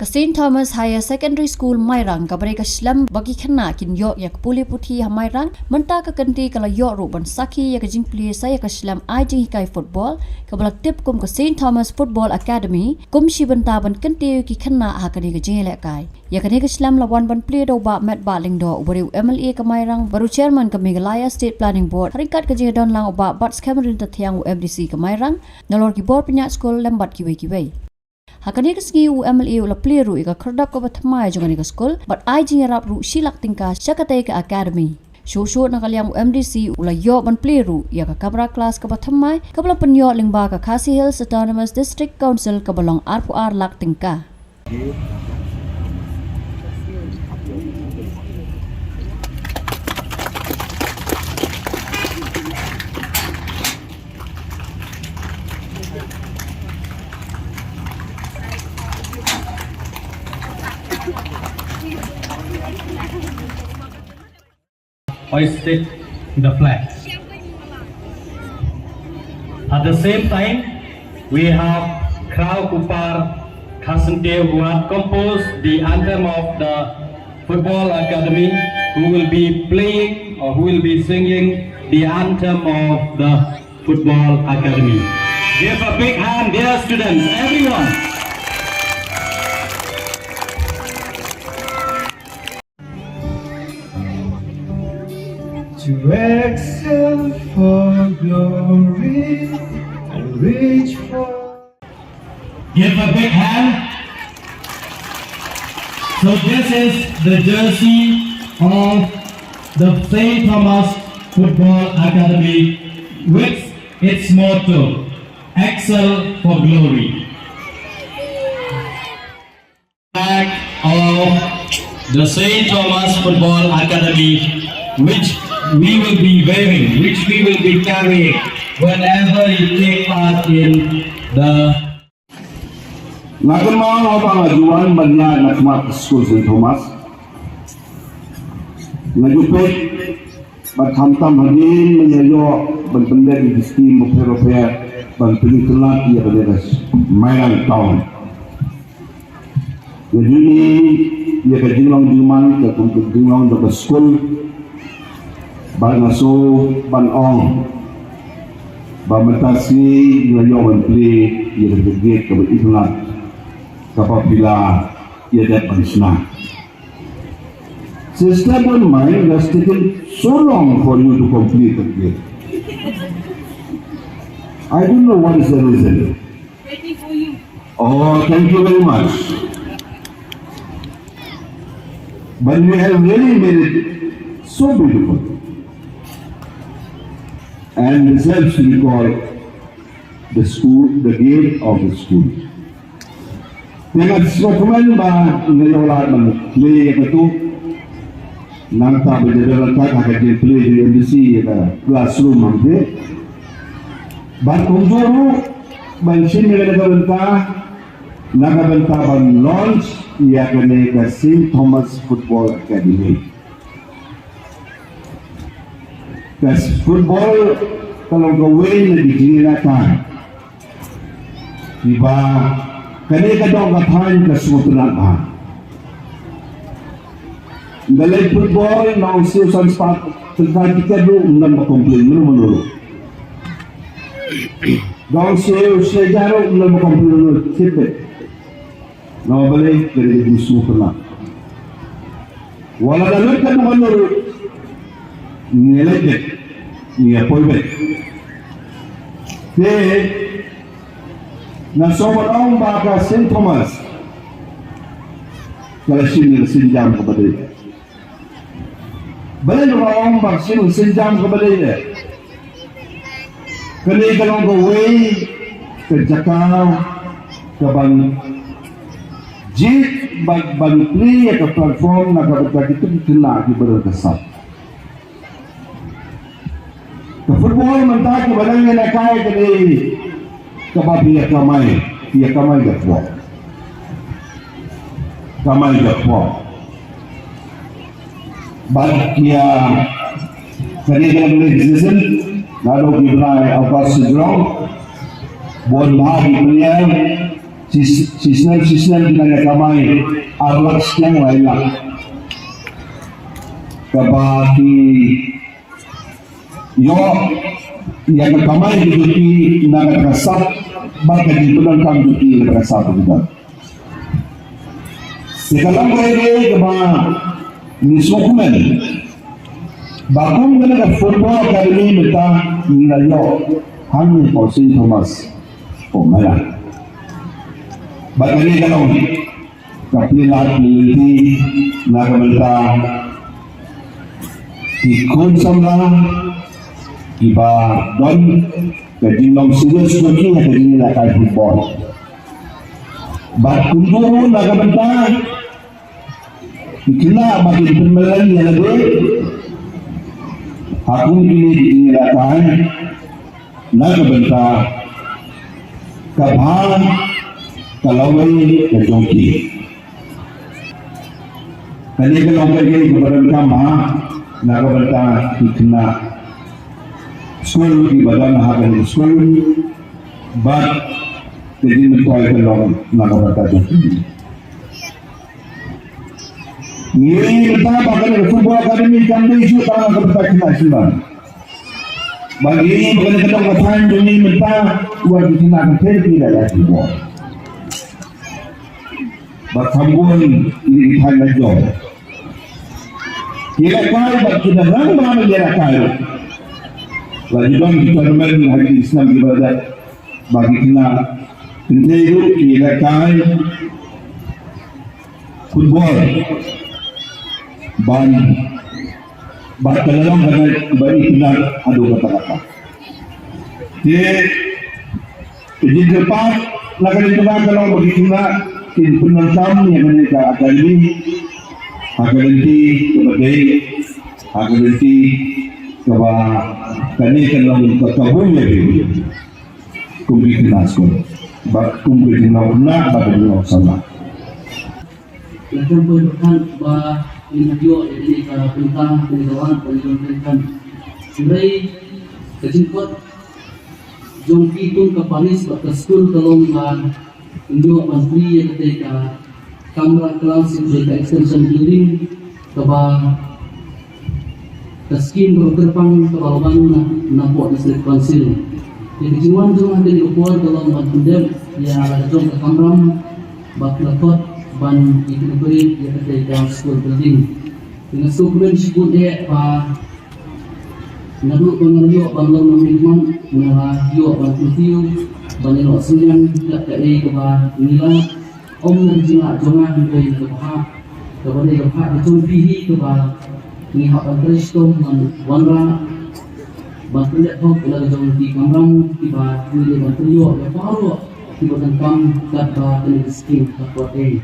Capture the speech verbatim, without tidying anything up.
Saint Thomas Higher Secondary School Mairang, kaba dei ka shlem ba ki khynnah kin ïoh ïa ka pule puthi ha Mairang, mynta ka kynti ka la ïoh ruh ban sakhi ïa ka jingplie sa ïa ka shlem ai jinghikai football, kaba la tip kum ka Saint Thomas Football Academy, kum shi bynta ban kyntiew ïa ki khynnah ha kane ka jingïalehkai. Ïa kane ka shlem la wan ban plie da u Bah Metbah Lyngdoh, uba dei u M L A ka Mairang bad u Chairman ka Meghalaya State Planning Board, ha ryngkat ka jingdon lang u Bah Batskhem Ryntathiang, u M D C ka Mairang, nalor ki bor pynïaid skul lem bad kiwei kiwei. Ha kane ka sngi u M L A u la plie ruh ïa ka khyrdop kaba thymmai jong kane ka skul bad ai jingïarap ruh shi lak tyngka sha katei ka academy. Shuh shuh na ka liang u M D C u la ïoh ban plie ruh ïa ka kamra klas kaba thymmai, kaba la pynïoh lyngba ka Khasi Hills Autonomous District Council, kaba long arphew ar lak tyngka. Hoisted the flag. At the same time, we have Kraw Kupar Kharsyntia, who had composed the anthem of the football academy, who will be playing or who will be singing the anthem of the football academy. Give a big hand, dear students, everyone. To excel for glory and reach for. Give a big hand. So this is the jersey of the Saint Thomas Football Academy with its motto, "Excel for Glory." Flag of the Saint Thomas Football Academy, which we will be waving, which we will be carrying whenever you take part in the. Nga kynmaw haba nga ju wan ban ïaid na khmat skul Saint Thomas, nga ju peit bad khamtam hadien ba nga ïoh ban pynlong ïa ki skim bapher bapher ban pynlong ïa ka Mairang Town. Nga ju ïohi ïa ka jinglong jingman, ka kum ka jinglong jong ka skul. Bad nga shu ban ong ba mynta shi nga ïoh ban plie ïa ka gate kaba itynnad, kaba phi la ïa dep ban shna. Sister, don't mind, it has taken so long for you to complete the gate. I don't know what is the reason. Waiting for you. Oh, thank you very much. But you have really made it so beautiful and deserves to be called the school, the gate of the school. Te nga sngewkmen ba nga ïoh lad ban plie ïa katu. Nangta ba ïa dang kat ha ka jingplie jong M D C ïa ka classroom hangtei. Bad kumjuh ruh ban shim ïa ka bynta, na ka bynta ban launch ïa kane ka Saint Thomas Football Academy. Ka football ka long kawei na ki jingïalehkai kiba kane ka dong ka thaiñ ka sngewtynnat bha. Nga leit football na u siew san spah tyngka tiket ruh ym don ba complain mano mano ruh. Nga u siew siew jar ruh ym don ba complain mano mano tiket. Namar balei? Ka dei ka jingsngewtynnat. Wat la da lut katno katno ruh ngi leit beit, ngi poi beit. Te nga sngewbha ban ong ba ka Saint Thomas ka la shim ïa ka sienjam kaba dei. Balei nga ong ba ka sienjam kaba dei? Kane ka long kawei ka jaka kaban jied ban, ban plie ïa ka platform na ka bynta kito ki khynnah kiba don ka sap. Ka football mynta kiba nang ïalehkai ka dei kaba phi ïa kamai, phi ïa kamai da kpoh. Kamai da kpoh. Bad ïa kane ka dei ka season, naduh ki bnai August sha jrong, bun bha ki player Shisnem shisnem ki nang ïa kamai ar lak shiteng lai lak. Kaba ki ïoh ïa ka kamai ka jong ki na kata ka sap bad ka jingpyndonkam jong ki na kata ka sap ka jong ki. Te ka long kawei kaba ngi sngewkmen ba kum kane ka football academy mynta ngi la ïoh hangne hapoh Saint Thomas, hapoh Mara. Bad kane ka long ka plie lad plie lynti na ka bynta ki khun samla kiba don ka jinglong serious jong ki ha ka jingïalehkai football. Bad kumjuh ruh na ka bynta ki khynnah ba kin pynmlien ïa lade ha kum kine ki jingïalehkai na ka bynta ka bha ka lawei ka jong ki. Kane ka long kawei kaba donkam ha na ka bynta ki khynnah skul kiba don ha kane ka skul bad ka jingmyntoi ka long na ka bynta jong ki. Ngi ïohi mynta ba kane ka football academy kam dei shuh tang na ka bynta ki khynnah shuh. Ba ngi ïohi ba kane ka dong ka thaiñ jong ngi mynta wat ki khynnah kan theh ki da ka football. Ba kham bun ïa ki thaiñ la jong. Ki lehkai bad ki da rangbah ban ïalehkai. La ju don ki tournament ha ki snem kiba la dep ba ki khynnah kynthei ruh ki lehkai football ban, bad ka la long kata ba itynnad haduh katta katta. Te ka jingkyrpad na ka jingkyrpad ka long ba ki khynnah kin pyndonkam ïa kane ka academy ha ka lynti kaba dei, ha ka lynti kaba kane ka long ka kabu ïa ki kum ki khynnah skul bad kum ki khynnah bad ki khynnah samla. Nga kyrpad ba ngin ïoh ïa kane ka bynta, kane ka wan, kane ka bynta. Hynrei ka jingkot jong ki kum ka palis bad ka skul ka long ba ngin ïoh ban plie ïa kata ka kamra class, ïa ka extension building kaba ka skim kaba kyrpang kaba la wan na, na pdeng District Council. Ïa ka jingwan jong nga ha kane ka por ka long ban pyndep ïa la ka jong ka kamram bad la kot ban ïa ka upgrade ïa kata ka school building. Te nga sngewkmen shibun eh ba naduh ba nga la ïoh ban long nongmihkhmat, nga la ïoh ban kyntiew ban ïa noh synñiang kat kaei kaba ngi lah. Ym na ka jinglah jong nga hynrei na ka bhah kaba dei ka bhah ka jong phi hi kaba ngi hap ban trei shitom ban wanrah ban pyndep hok ïa la ka jong ki kamram kiba ngi dei ban pynïoh ïa baroh kiba donkam katba kane ka skim ka kot ei.